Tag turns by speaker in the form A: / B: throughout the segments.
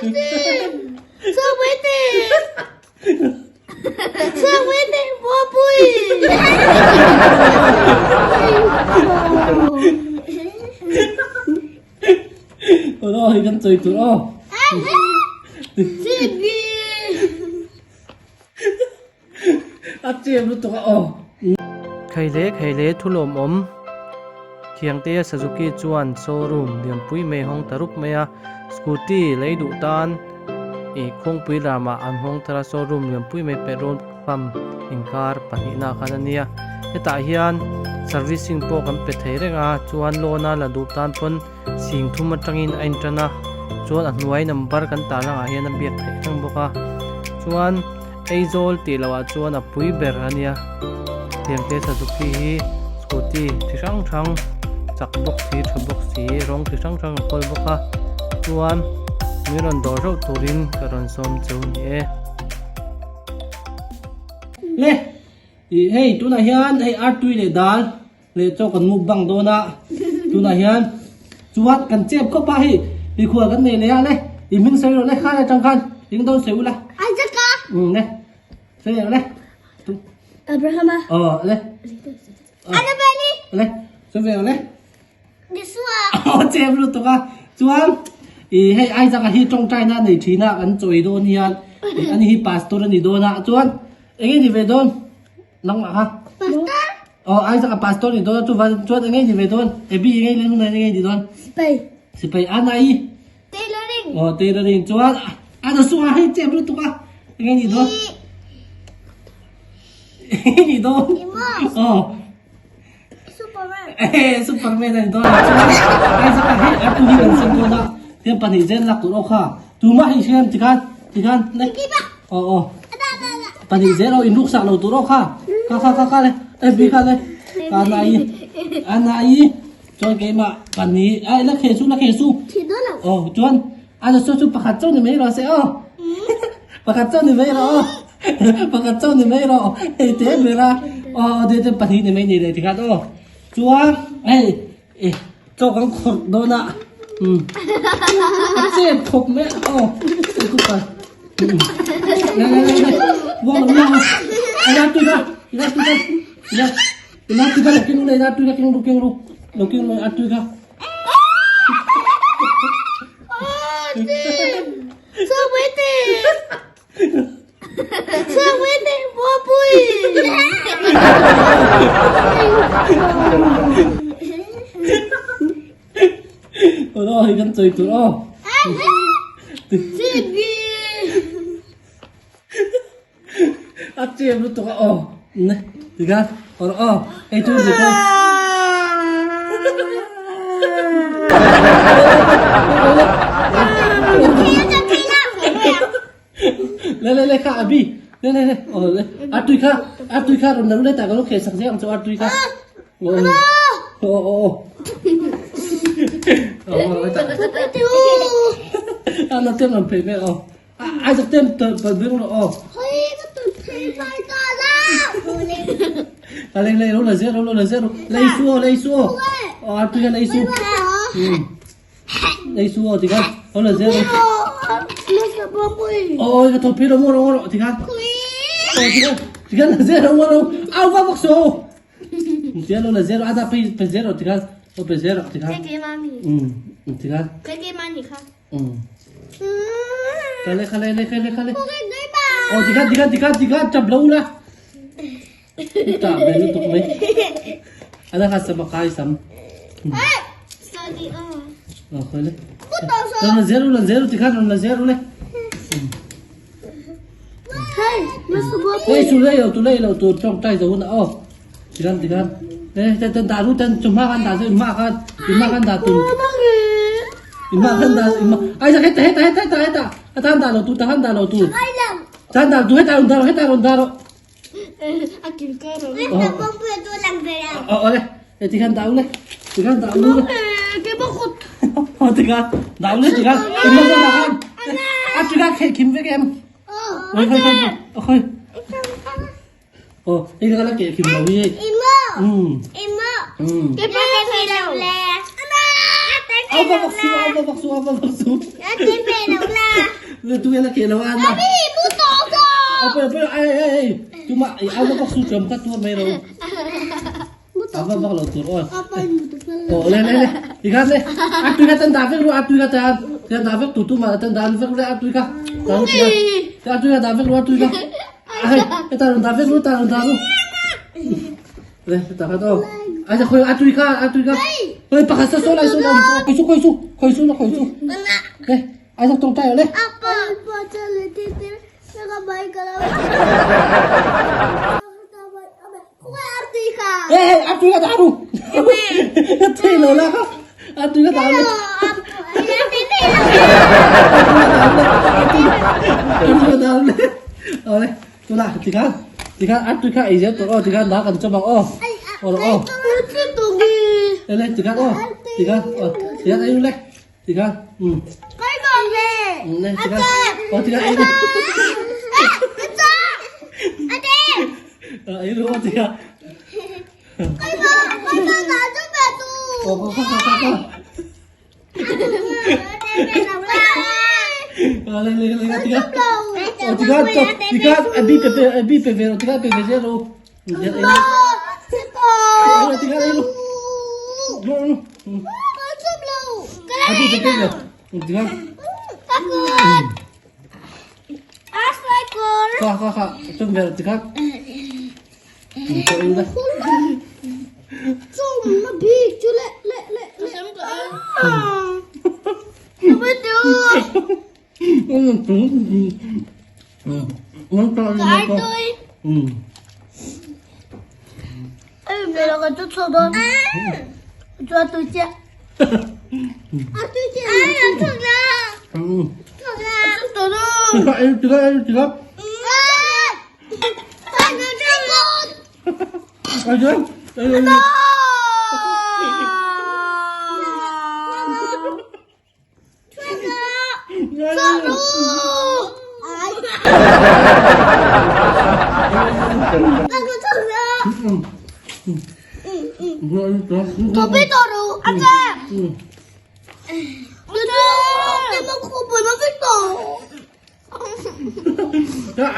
A: Aw hei kan chawi tur aw. A chem lutuk a aw.
B: Khaile khaile thu lawmawm Thiangtea Suzuki chuan showroom lianpui mai hawng ta rup mai a, scooty lei duh tan ih khuangpui lamah an hawng thar a, showroom lianpui mai petrol pump inkar pahnihna khan a nia. Hetah hian servicing pawh kan pe thei reng a, chuan loan a la duh tan pawn sing thum atangin a intan a, chuan a hnuai number kan tarlang ah hian a biak theih reng bawk a, chuan Aizawl tih loh ah chuan a pui ber a nia, Thiamte Suzuki hi scooty chi hrang hrang chak bawk si tha bawk si rawng chi hrang hrang a kawl bawk a, chuan min rawn dawr reuh turin ka rawn sawm cheu ni e.
A: Le, ih hei tunah hian hei artui leh dal Leh chaw kan mukbang dawn a, tunah hian chuan kan chep khawp a hei mikhual kan nei leh a le i hming sawi rawh le khan atang khan eng dawn sawi ula
C: Isaac-a
A: um le sawi rawh le
C: Abrahama
A: aw le
C: Annabelle
A: le sawi ve rawh le
C: Joshua
A: aw chep lutuk a chuan i hei Isaac-a hi tawngtaina nei thin a kan chawi dawn hian ani hi pastor a ni dawn a chuan enge ni ve dawn Nangmah kha.
C: Pastor.
A: Oh, Isaac a pastor ni dawn chu van chuan engei ni ve dawn. Ebi engei le hunai engei ni dawn.
C: Sipai.
A: Sipai anai.
C: Tailoring.
A: Oh, tailoring chuan ana su a hei chem lutuk a. Engei ni dawn. Engei ni dawn. Oh.
C: Superman.
A: Eh, Superman ani dawn. Chuan Isaac a hei atu hi kan sem dawn a. Tiang pahnih zel lak tur aw kha. Tumah hi hriam tikhan tikhan. Oh oh. Pahnih zel aw inruk sak lo tur aw kha. Kha kha kha kha le. Eh bi kha le. Ka na i. Ana i. Chuan keimah pahnih ai la khe su la khe su. Oh chuan ana chu chu pakhat chauh ni mai rawh se aw. Pakhat chauh ni mai rawh aw. Pakhat chauh ni mai rawh. Hei te ber a. Aw de te pahnih ni mai ni le tikhan aw. Chuan hei Eh, chaw kan khawrh dawn a. Um. A chet khawp mai a. Aw, hei ku pa. Le le le le. Wang lo wang. Ila tu da. Ila tu da. Ila. Ila tu da lo keng le ila tu da keng ru keng ru. Lo keng le a tu da. Aw hei kan chawi tur aw. A chem lutuk a aw. Ne tikhan aw aw ei tur ni ko. Le le le kha abi le le le oh le a tui kha a tui kha ron lo le ta ka lo khe sak zel ang chu a tui kha oh oh oh oh oh ta a na tem ron phei ve oh ai sak tem to to bing ro oh a le le lo la zero lo la zero lei su oh lei su oh oh a tui kha lei su Ei su aw tikhan aw la zel Ôi cái thằng phía đó mua đâu thì khan. Ôi thì khan thì khan là zero mua đâu. Ao va vak so. Zero là zero ada pe pe zero thì khan. Ô pe zero thì khan.
C: 给妈咪。
A: Ừ thì khan.
C: 给给妈你看。
A: Ừ. Cái lên cái lên cái lên cái lên. Ô thì khan thì khan thì khan thì khan chập lâu la. Ta be lu tuk mai. Ada kha sama kai sam. Ờ khơi lên. Rồi là zero là zero thì khan là zero lên. Ê chú lấy rồi, chú lấy rồi, tôi trong tay rồi nè. Ô. Thì khan thì khan. Ê, tên tên đá rút tên chúng ma kan đá rồi ma kan, ma kan đá tụi. Ma kan đá, ma. Ai ra hết hết hết hết hết hết. Tan đá rồi tu, tan đá rồi tu. Tan đá tu hết đá rồi hết đá rồi đá rồi. Aw le, e tikhan dah ule, tikhan dah ule. Aw tikhan dah ule tikhan, em dah dah kan. A tikhan khei khim vek em. Oi khoi khoi khoi. Aw, ei ka la ke khim lo hi. Um. Um. Au va vak su, au va vak su, au va vak su. Tu la ke lo an na. Apa apa ai ai ai. Tuma ai au bak su chom ka tur mai ro. Apa bak lo tur oi. Oh le le le. Ikat le. A tui ka tan da vek ru a tui ka tan. Tan da vek tu tu ma tan da vek le a tui ka. Ta tui ka. A tui ka da vek ru a tui ka. Ai, ta da vek ru ta da ru. Le ta ka to. Ai ta khoi a tui ka a tui ka. Khoi pakhat sa so lai so lai. Khoi su khoi su khoi su na khoi su. Le ai ta tong tai le.
C: Apa apa 这里听听那个麦克了。
A: Ê a tui ka da ru. Thei lo la kha. A tui ka da ru. A tui ka da ru. Ờ đây, tôi lại thì khan. Thì khan a tui kha ei zel tur aw ti khan dah kan chawm ang aw. Aw aw. Đây đây ti khan aw. Ti khan aw. Ti khan ei ru le. Ti khan. Um. Đây ti khan. Aw ti khan ei ru. Ờ ei ru aw ti khan. Aw kha kha kha kha. Ờ lên lên lên ti khan. Aw ti khan ti khan a bi pe pe a bi pe ve rawh ti khan pe ve zel rawh u. Aw ti khan ei ru. A bi pe pe ve ti khan. Kha kha kha chum ve rawh ti khan.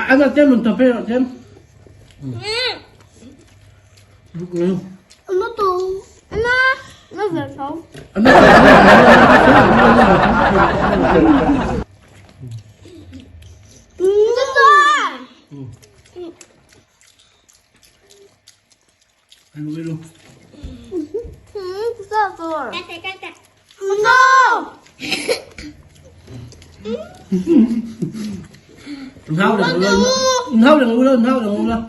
A: Anh là chém mình cà phê rồi chém. Hau đừng ngu lên, hau đừng ngu lên.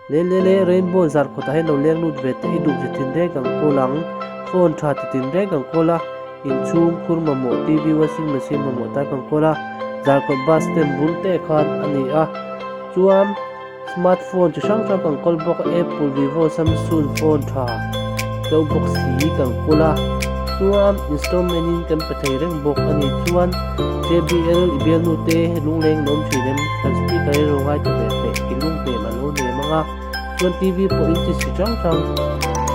B: Le le le Rainbow zar khawtah hian lo leng lut ve te hi duh chi tin reng ang kawl ang, phone tha ti tin reng ang kawl a, inchhung khur mamawh TV washing machine mamawh tak ang kawl a, zarkawt bus stand bul te khan a ni a, chuan smart phone chi hrang hrang kan kawl bawk a Apple, Vivo, Samsung phone tha deuh bawk si kan kawl a, chuan installment in kan pe thei reng bawk a ni chuan JBL i bialnu te lungleng lawm thin em kan speaker hi ro ngai ta ve teh i lung hnem a lo nem ang a chuan TV pawh in chi si hrang hrang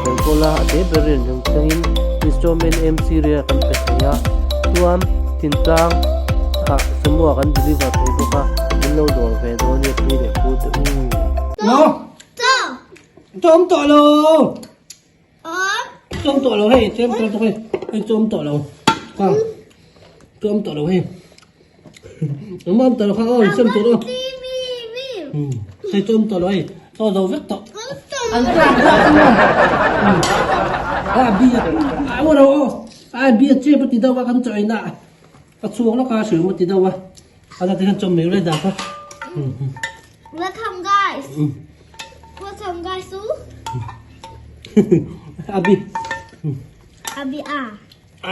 B: kan kawl a a te ber in reng thlengin installment MC ria kan pe thei a chuan thintlang ah sumo ah kan deliver thei bawk a min lo dawr ve dawn nia pi leh pu te u.
A: Maw? Chawm tawh lo. Chawm tawh lo hei, chawm tawh hei, hei chawm tawh lo. Kha. Chawm tawh lo hei. Awm tawh lo kha aw, chawm tawh lo. Hei chawm tawh lo hei. Chaw zo vek tawh. An tlak tlak maw. A bi a aw lo aw. A bi a chep a ti deuh a kan chaw ei na. A chhuak lawk a hrilh maw ti deuh a. A la ti khan chawm mai ule dah kha.
C: Welcome guys. Welcome guys u.
A: Abi.
C: Abi a.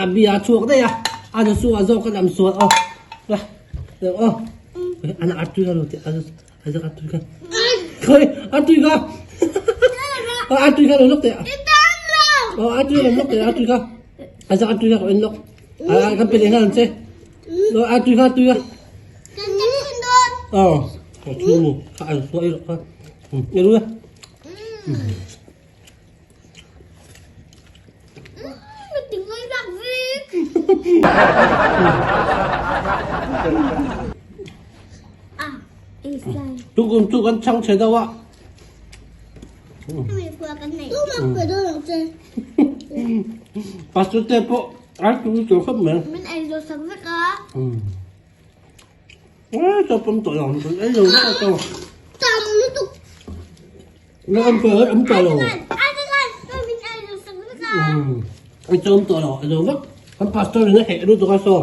A: Abi a chhuak daih a. A na chu a zawk a lam sual aw. La. Aw. Ana artui ka lo ti. A zawk artui ka. Khoi, a tui kha. A tui kha lo lok teh. A tui lo lok teh, a tui kha. A zak a tui kha ka en lok. A kan pe leh nghal ang che. A tui kha, tui kha. Ờ, có thu mù, khá ăn suối rồi. Nghe đúng không? Tukum chu kan chhang chhe deuh a. Pastor te pawh ai tui tawh khawp mai.
C: Min ei zo sak vek a.
A: Ê, cho pum tawh lo, kan ei lo vek a to.
C: Tam lutuk.
A: Nó âm tawh âm tawh lo. Ai cho âm tawh lo, zo vek. Kan pastor in a heh lutuk a saw.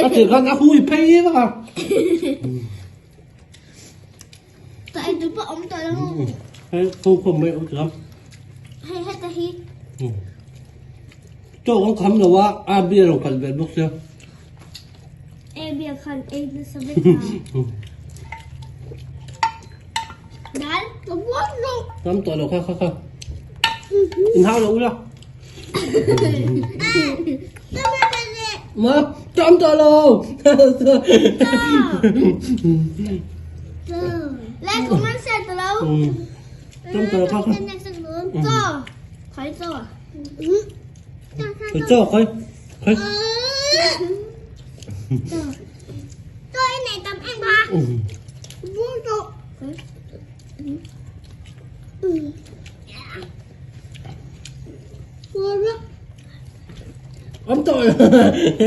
A: A thil khan a hui phei vek a.
C: Ka ei duh pawh awm tawh lo.
A: Hei kho khawm mai awm tawh.
C: Hei heta hi.
A: Chaw kan kham lo a, a bia lo kal ve bawk sia.
C: E bia khan ei nasa vek a. Dal, ka buat lo.
A: Tam tawh lo kha kha kha. In hau lo ula. Ma, tam tawh lo.
C: Like, comment, share tawh lo.
A: Tam tawh lo kha kha.
C: Chaw, khai chaw.
A: Chaw khai. Khai.
C: Tôi này tầm anh ba. Buông tụ.
A: Ấm tội.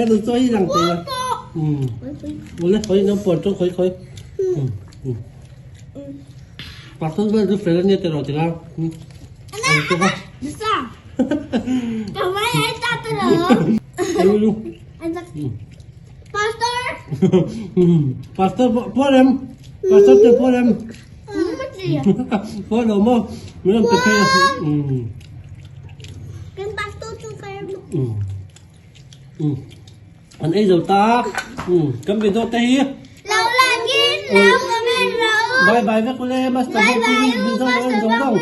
A: Tôi cho ý rằng tôi. Ừ. Ule, khoi nó buồn cho khoi khoi. Ừ. Ừ. Pastor vel chu fel ania tiraw tila. Ang tuk a. Lu lu.
C: Pastor.
A: Pastor pawh rem. Pastor te pawh rem. Pawh lo maw. Min rawn pe phei a.
C: Kan pastor chu ka rem.
A: An ei zo ta. Kan video te hi.
C: Lo la kin lo comment lo.
A: Bye bye vek ule master
C: Bye bye
A: video
C: master
A: zawng zawng.